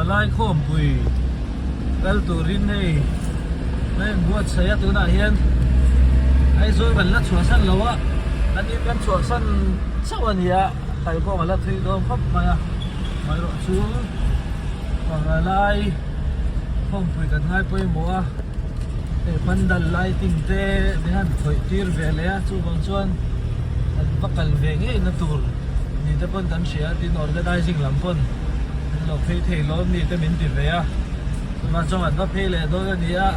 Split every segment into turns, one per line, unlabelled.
Palai khawmpui kal turin hei a inbuatsaih a tunah hian Aizawl kan la chhuahsan lo a kan in kan chhuahsan chauh a ni a kalkawng a la thui dawn khawp mai a amaherawh chu Palai khawmpui kan ngai pawimawh a hei pandal lighting te min han khawih tir ve leh a chuvang chuan kan va kal ve ngei na tur ni te pawn kan hria a tin organizing lam pawn an lo phei thei lo mi te min ti ve a tunah chuan kan va phei leh dawn a ni a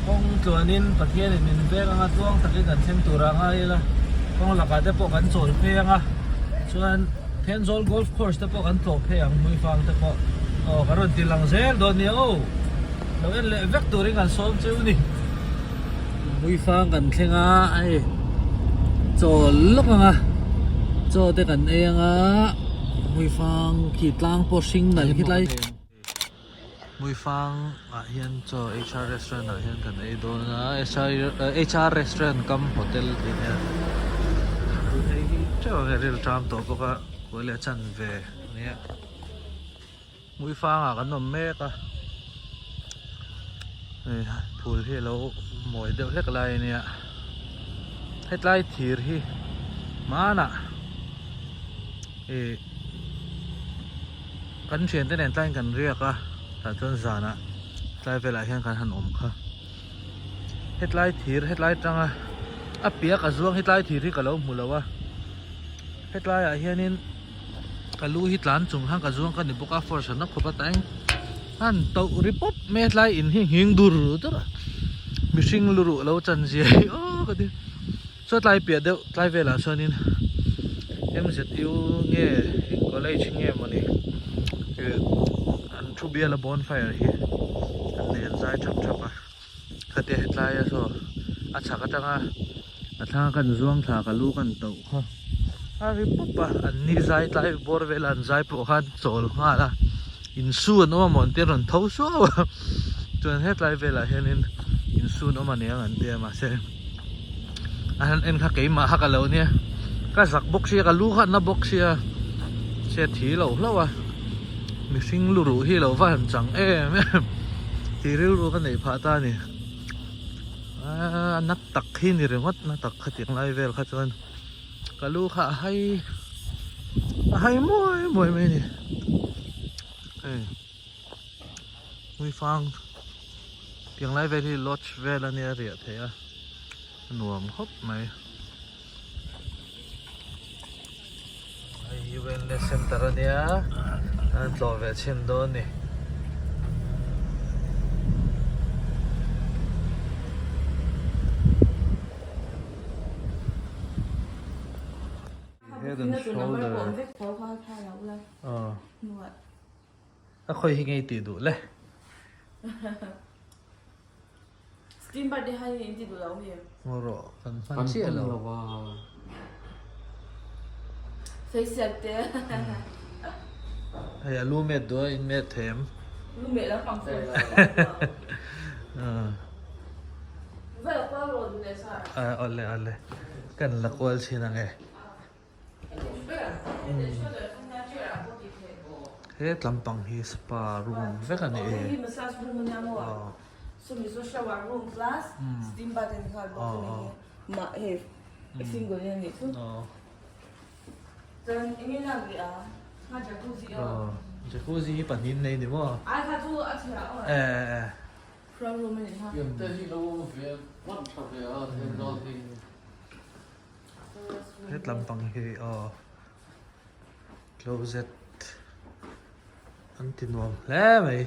kawng tluanin Pathian in min veng anga tluang takin kan thleng tur ah ngai ila kawng lakah te pawh kan chawl phei anga chuan Thenzawl golf course te pawh kan tlawh phei ang hmuifang te pawh aw kan rawn ti lang zel dawn nia aw lo en leh vek turin kan sawm cheu ni hmuifang kan thleng a hei chawl lawk ang a chaw te kan ei ang a hmuifang khi tlang pawh hring nalh khi tlai hmuifang ah hian chaw H_R restaurant ah hian kan ei dawn a H_R restaurant cum hotel tih nia hei hi teuh ang e rilṭam tawh bawk a kuai leh chan ve ania. Hmuifangah kan awm mek a hei phul hi alo mawi deuh hlek lai ania hetlai thir hi hmanah ih kan thiante nen tlaiin kan riak a tah chuan zanah tlai velah hian kan han awm kha hetlai thir hetlai atanga a piak a zuang hetlai thir hi ka lo hmu lo a hetlaiah hianin. Ka lu hi tlan chung khan ka zuang ka ni bawk a force a na khawp a ta eng han toh ri pawp mai a tlai in hi nghing dur dur a mihring lu ruh lo chan zia hi aw ka ti chuan tlai piah deuh tlai velah chuanin M_Z_U nge eng college nge mawni ih an thu bial a bonfire hi an nei an zai thap thap a khatia hetlai a saw a chhak atanga a thlang a kan zuang thla ka lu kan toh kha. A ri pawp a an ni zai tlai bawr vel an zai pawh khan chawl nghal a insu an awm a maw an tia rawn tho suau a chuan hetlai velah hianin insu an awm a niang an tia mahse a han en kha keimah kha ka lo nia ka zak bawk sia ka lu kha a na bawk sia se thi lo hlauh a mihring lu ruh hi lo va han chang em em tih rilru ka neih phah ta a ni aaa na tak hi ni ringawt na tak khatiang lai vel kha chuan. Ka lu kha a hai a hai muai muai mai a ni hei hmuifang tiang lai vel hi lodge vel a nia a riah theih a a nuam khawp mai hei hi wellness center a nia an tlawh ve chhin dawn a ni. Head and shoulder a khawi hi ngei tih duh le Ngaw rawh kan hman chiah lo hei a lu met duh a in met thei em Awle awle kan la kual thin ang e he tlampang hi spa room vek a ni e jacuzzi hi pahnih an nei ni maw Hetlam pang hi aw closet an ti nuam hle mai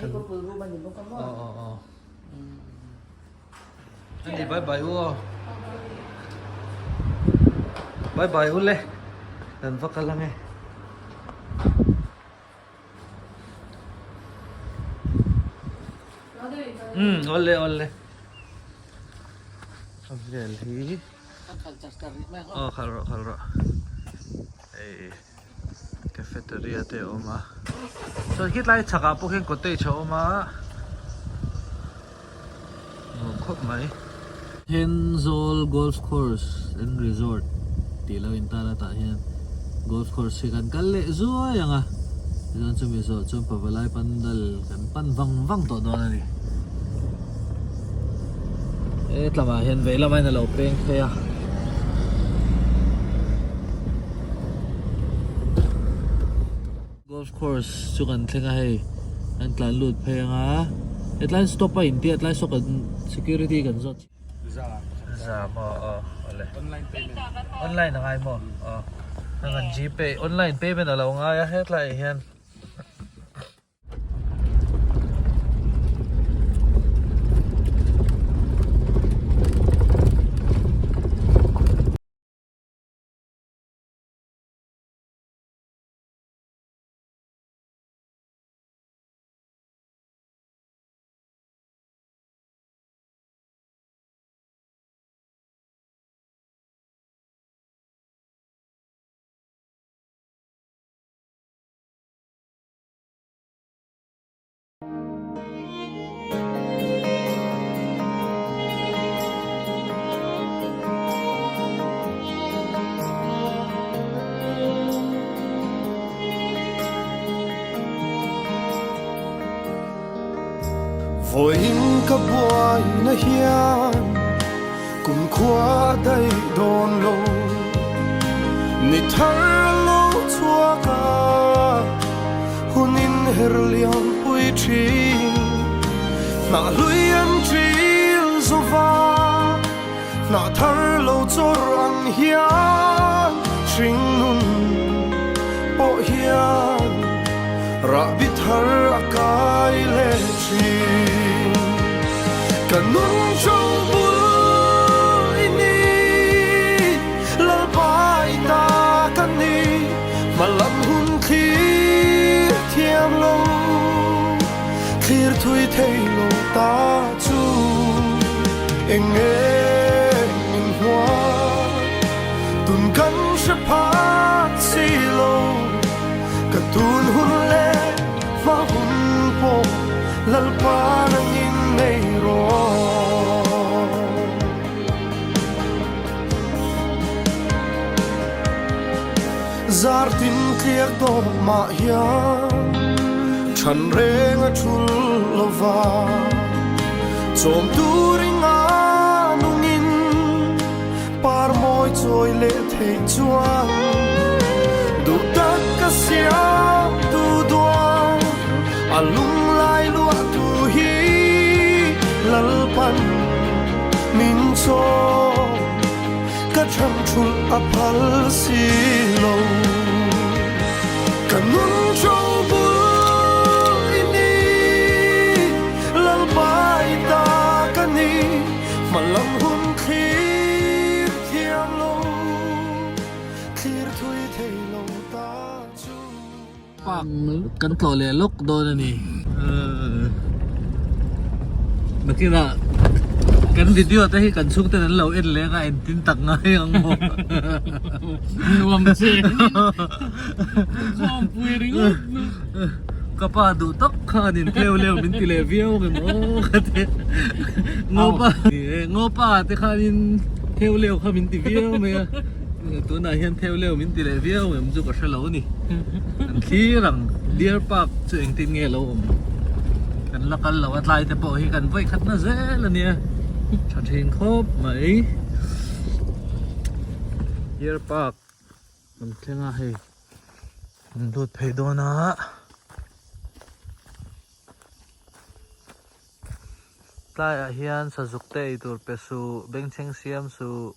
aw aw aw ani bye bye u aw bye bye u le kan va kal ange. Umm awle awle a vel hi aw khalh rawh khalh rawh hei cafeteria te a awm a chuan khitlai chhakah pawh khian cottage a awm a nuam khawp mai. Thenzawl golf course and resort tih lo intan a tah hian golf course hi kan kal leh zuai ang a. Tichuan chumi zawh chuan Pavalai Pandal kan pan vang vang tawh dawn a ni. He tlamah hian vei lamah hian a lo peng phei a. Golf course chu kan thleng a hei an tlan lut phei ang a hetlai stop a intia tlai saw kan security kan zawt za maw aw awle online a ngai maw aw a kan gpay online payment a lo ngai a hetlai ah hian.
Vawiin ka buaina hian kumkhua daih dawn lo ni thar a lo chhuak a hunin her liam pui thin hnah hlui an ṭil zova hnah thar lo chawr ang hian hringnun pawh hian rahbi thar a kai leh thin ka nun cho bul i ni Lalpa i ta ka ni hmalam hun thlir thiam lo thlir thui thei lo ta chu eng nge min hua tun kan hre phak si lo ka tun hun leh hma hun pawh Lalpa nangin nei rawh. Zar tin tliak tawp mah hian than reng a thul lova chawm turin a nungin par mawi chawi leh theih chuan duh tak ka siam tu duang a lunglai luah tu hi Lalpan min chaw Ka chhan thulh a phal si lo Ka nun cho bul i ni Lalpa i ta ka ni Hmalam hun thlir thiam lo Thlir thui thei lo ta chu.
Park kan tlawh leh lawk dawn a ni. Nakinah kan video te hi kan chhungten an lo en leng a entin tak ngai ang maw.
Nuam che khawmpui ringawt nu.
Ka pa duh tak khan in tleu leu min ti leh viau nge maw ka ti. Ngopa ngopa te khanin tleu leu kha min ti viau mai a. Tunah hian theu leu min ti leh viau em chu ka hre lo a ni. Kan thlir ang Deer Park chu engtin nge lo awm kan la kal lo a tlai te pawh hi kan vawi khat na zel a nia tha thin khawp mai. Deer Park kan thleng a hei kan lut phei dawn a. Tlaiah hian sazuk te ei tur pe suh bengchheng siam suh.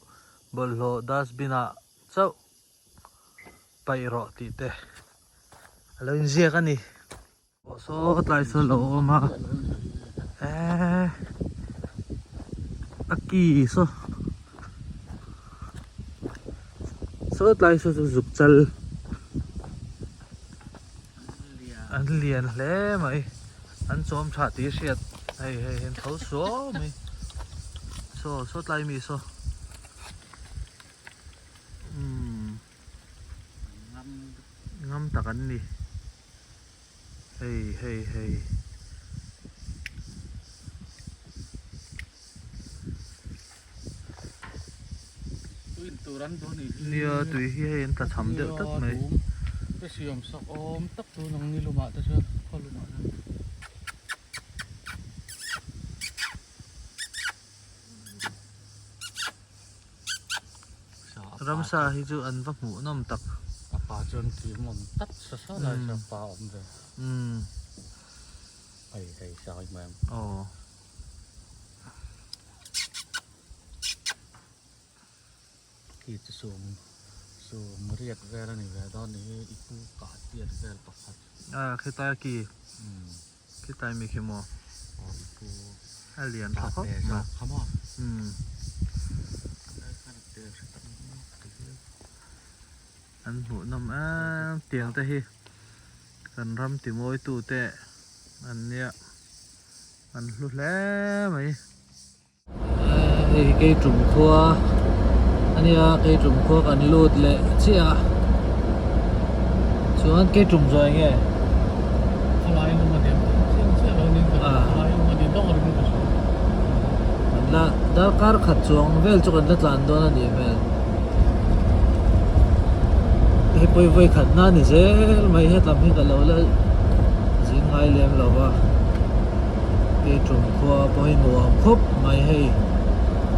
Bawlhhlawh dustbin ah chauh paih rawh tih te a lo inziak a ni. Aw saw tlai saw a lo awm a eee a ki saw saw tlai saw chu zuk chal an lian hle mai an chawm tha tih hriat hei hei an tho suau mai saw saw tlai mi saw umm ngam tak an ni hei hei hei. Nia tui hi hei an tla cham deuh tlat mai.
Ka siam sak awm tak chu nang ni lumah te chuan khaw lumah chuan.
Ramsa hi chu an va hmuh nawm tak.
A pa chuan kim awm tlat sa sa lai chuan pa awm ve. Hei hei sa hi mai ang.
Aw.
Khi chu sawm sawm riat vel a ni ve dawn ni hi i pu kah tiat vel pakhat.
A khitai ki khitai mi khi maw
aw i pu
a lian tha khawp mai
kha maw
an hmuh nawm em tiang te hi kan ram ti mawi tu te an nia an hlu hle mai. Hei hi keitum khua a nia keitum khua kan lut leh chiah a chuan keitum zawh eng nge
Khawlai lung a diam chiang chiah lo nin ka khawlai lung a di dawk ringawt a hria
kan la darkar khat chuang vel chu kan la tlan dawn a nih hmel hei pawi vawi khat na ni zel mai hetlam hi ka lo la zin ngai lem lo va. Keiṭum khua pawh hi nuam khawp mai hei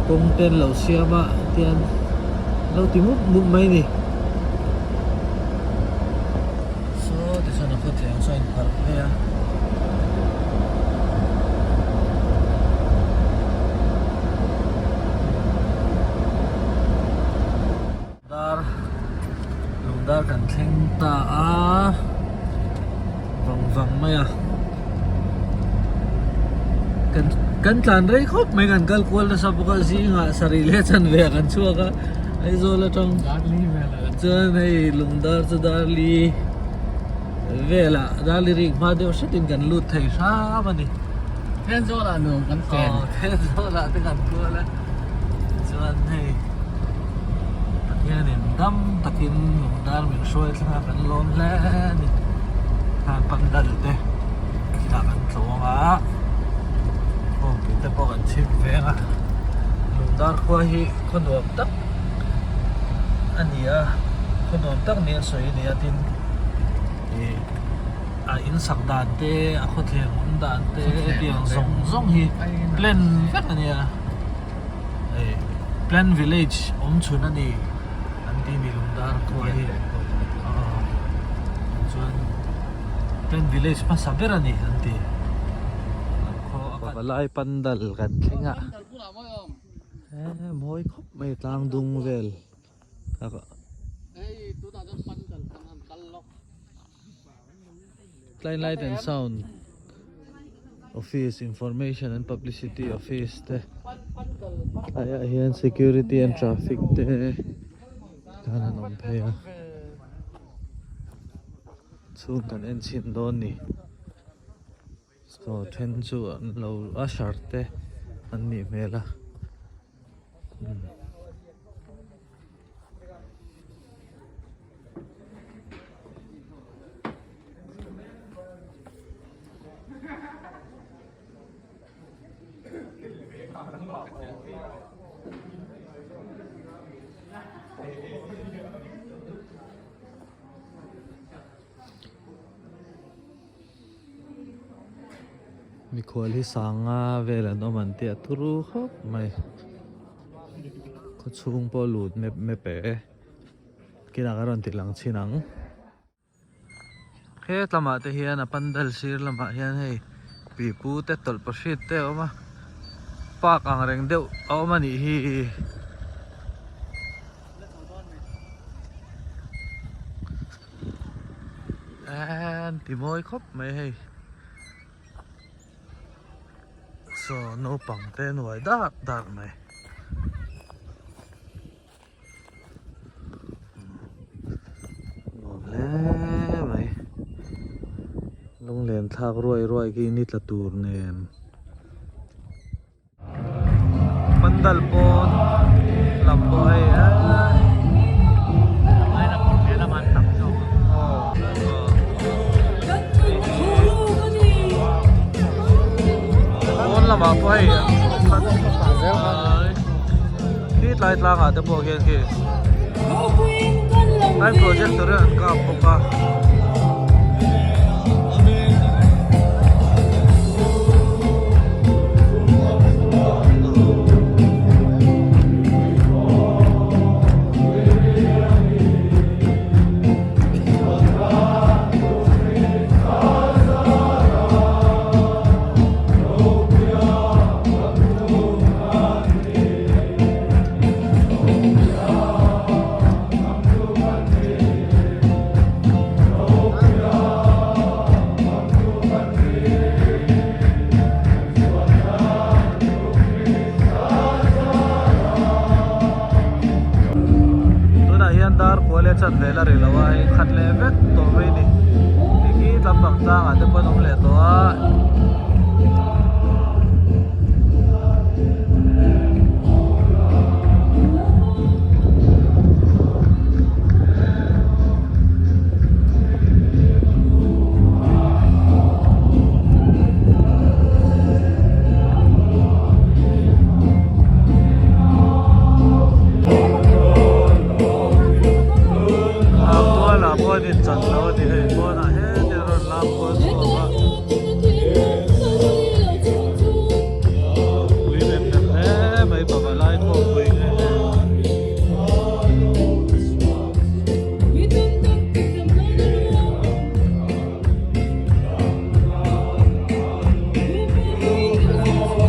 kawng te an lo siam a tian lo ti mup mup mai a ni saw tichuan a khawthleng saw a inpharh phei a. Dar lung dar kan thleng ta a vang vang mai a kan kan tlan rei khawp mai kan kal kual nasa bawk a zingah sarih leh chanve ah kan chhuak a Aizawl atang chuan hei lung dar chu dar li velah dar li rik hma deuh hretin kan lut thei hram a ni.
Thenzawl ah nuam kan chen.
Aw Thenzawl ah te kan kual a chuan hei Pathianin dam takin lungdar min hruai thleng a kan lawm hle a ni. Khang pandal te chutah kan tlawng a khawmpui te pawh kan chhip veng a lungdar khua hi khaw nuam tak a ni a khaw nuam tak nia sawi a ni a tin ih a in sak dan te a khawthleng awm dan te tiang zawng zawng hi plan vek a nia hei plan village awm chhun a ni an tih ni lungdar khua hi chuan plan village hmasa ber a ni an ti palai pandal kan thleng a mawi khawp mai tlang dung vel. Tlai light and sound office information and publicity office te tlaiah hian security and traffic te khan an awm phei a chhung kan en chhin dawn ni saw then chu an lo usher te an nih hmel a. Mikhual hi sanga vel an awm an tih a turu khawp mai khawchhung pawh lut mep mep e kinah ka rawn ti lang chhin ang he lamah te hian a pandal sir lamah hian hei pipu te tawlhpahrit te a awm a park ang reng deuh a awm a nih hi. An ti mawi khawp mai hei saw naupang te an uai dak dak mai nuam hle mai lunglen thlak ruai ruai khi ni tla tur nen. Pandal pawn lam pawh hei pawn lamah pawh hei khi tlai tlangah te pawh khian khi Tlai projector an kap bawk a. Tunah hian dar kual leh chan vel a ri lo a hei khat leh vek tawh mai a ni tikhi tlampang tlangah te pawh an awm leh tawh a. Lamtualah pawh an inchan lo a ni hei pawnah hetin a rawn lam kual chhuak a. Pui rem rem hle mai pavalai khawmpui nge nge.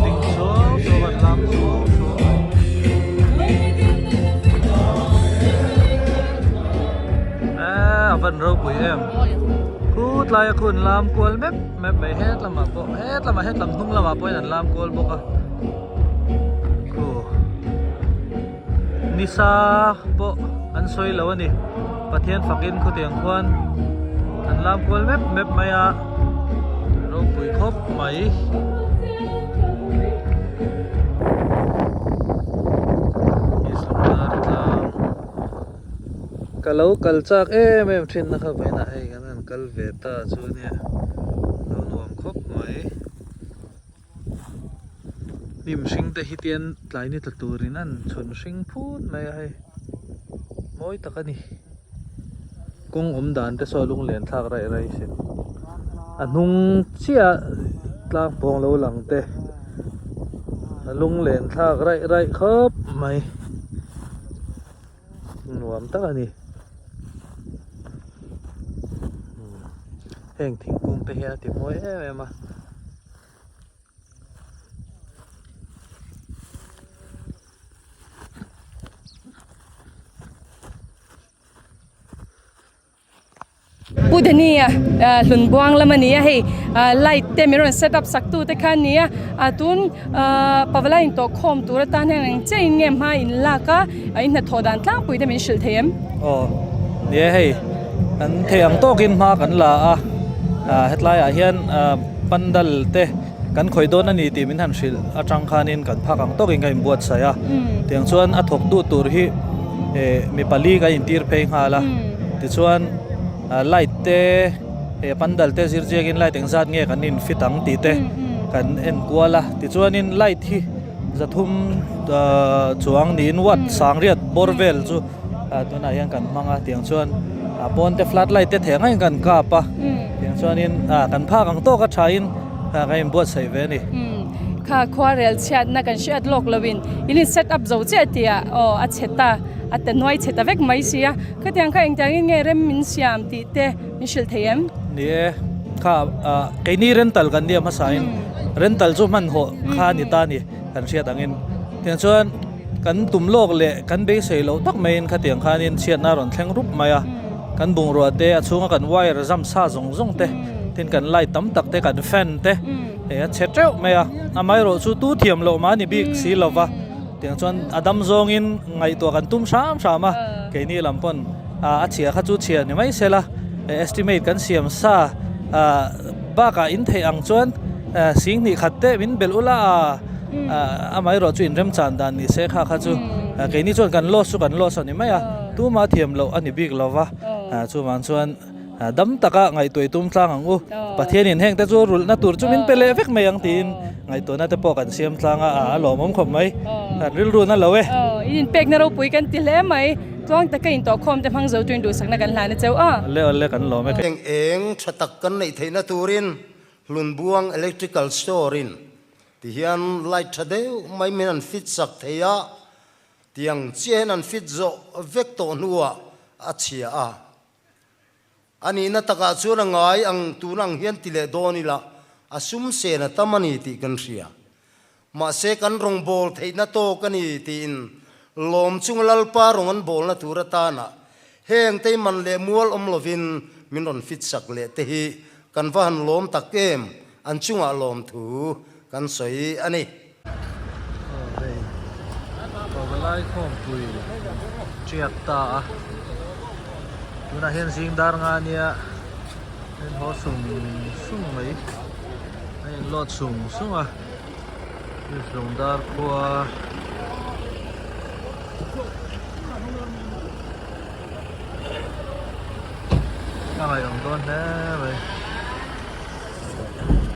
Ding suau suau an lam suau suau mai. Eee a van ropui em khutlai a khun lam kual mep mep mai het lamah pawh het lamah het lam hnung lamah pawhin an lam kual bawk a khu nisa pawh an sawi lo a ni Pathian fakin khutiang khuan an lam kual mep mep mai a ropui khawp mai. Ka lo kal chak em em thin na kha vawiinah hei kan han kal ve ta chu ania lo nuam khawp mai hnim hring te hi tian tlai ni tla turin an chhun hring phut mai a hei mawi tak a ni kawng awm dan te saw lung len thlak raih raih sin a hnung chiah tlang pawng lo lang te a lung len thlak raih raih khawp mai. Nuam tak a ni. Heng thingkung te hian a ti mawi em em a.
Pu Dania hlun buang lam a ni a hei light te min rawn set up sak tu te kha a ni a tun pavalai in tawh khawm tur atan hian eng chiah in nge hma in lak a in hnathawh dan tlangpui te min hrilh thei em?
Aw ni e hei kan thei ang tawkin hma kan la a hetlai ah hian pandal te kan khawih dawn a ni tih min han hrilh atang khanin kan phak ang tawkin ka inbuatsaih a tiang chuan a thawk duh tur hi eh mi pali kan intir phei nghal a tichuan light te eh pandal te zir chiangin light engzat nge kan in fit ang tih te kan en kual a tichuanin light hi zathum ah chuang niin watt sangriat bawr vel chu tunah hian kan hmang a tiang chuan a pawn te flat light te theh ngaiin kan kap a tiang chuanin ah kan phak ang tawk a thain ah kan inbuatsaih ve a ni.
Kha khuarel chhiatna kan hriat lawk loin in in set up zo chiah tih ah aw a chhe ta a ta hnuai chhe ta vek mai si a khatiang kha engtiangin nge rem min siam tih te min hrilh thei em?
Ni e, kha ah keini rental kan nia hmasain rental chu hmanhawh kha a ni ta a ni kan hriat angin tiang chuan Kan tum lawk leh kan beisei loh tak maiin khatiang khanin chhiatna a rawn thleng rup mai a, kan bungrua te a chhunga kan wire zam sa zawng zawng te tin kan light tam tak te kan fan te hei a chhe teuh mai a, amaherawh chu tu thiam loh mah a ni bik si lo va, tiang chuan a dam zawngin ngaihtuah kan tum hram hram a, keini lam pawn a chhia kha chu chhia ni mai sela estimate kan siam sa bakah in theih ang chuan singhnih khat te min belh ula a. Amaherawh chu inremchan dan ni se kha kha chu keini chuan kan loss chu kan loss a ni mai a, tuma thiam loh a ni bik lo va, chuvang chuan dam taka ngaihtuah i tum tlang ang u, Pathianin heng te chu rulhna tur chu min pe leh vek mai ang tiin ngaihtuahna te pawh kan siam tlang a, a lawmawm khawp mai, kan rilru na lo e.
In inpekna ropui kan ti hle mai. Tluang taka intawhkhawm te hmang zo tuin duhsakna kan hlan a cheu a.
Awle awle kan lawm e.
Eng eng tha tak kan neih theihna turin Hlunbuang Electrical Store in tihian light tha deuh mai min an fit sak thei a, tiang chiahin an fit zawh vek tawh hnuah a chhia a. A nihna takah chuan a ngai ang tun ang hian ti leh dawn ila a sum sen a tam a ni tih kan hria. Mahse kan rawngbâwl theihna tâwk a ni tiin lawm chunga Lalpa rawng an bâwlna tur atana heng tei man leh mual awm lovin min rawn fit sak leh te hi kan va han lawm tak em, an chungah lawmthu kan sawi a ni.
Aw hei Pavalai khawmpui tiak ta a tunah hian zing dar nga nia a in haw sung sung mai a in load sung sung a Hlawng dar khua a ngaihawm dawn hle mai.